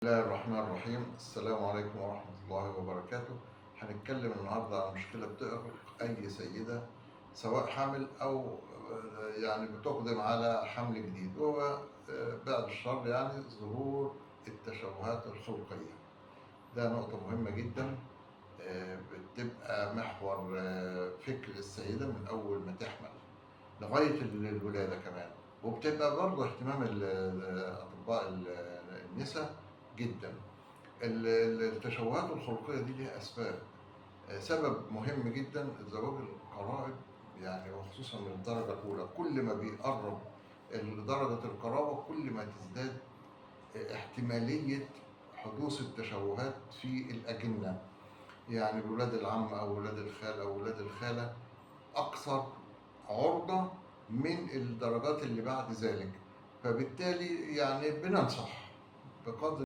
الله الرحمن الرحيم. السلام عليكم ورحمة الله وبركاته. هنتكلم النهاردة عن مشكلة بتؤرق أي سيدة، سواء حامل أو يعني بتقدم على حمل جديد، وهو بعد الشر يعني ظهور التشوهات الخلقية. ده نقطة مهمة جدا، بتبقى محور فكر السيدة من أول ما تحمل لغاية الولادة كمان، وبتبقى برضه اهتمام أطباء النساء جدا. التشوهات الخلقية دي ليها أسباب. سبب مهم جدا زواج القرائب، يعني وخصوصا من الدرجة الأولى. كل ما بيقرب درجة القرابة كل ما تزداد احتمالية حدوث التشوهات في الأجنة، يعني ولاد العم أو ولاد الخال أو ولاد الخالة أكثر عرضة من الدرجات اللي بعد ذلك. فبالتالي يعني بننصح بقدر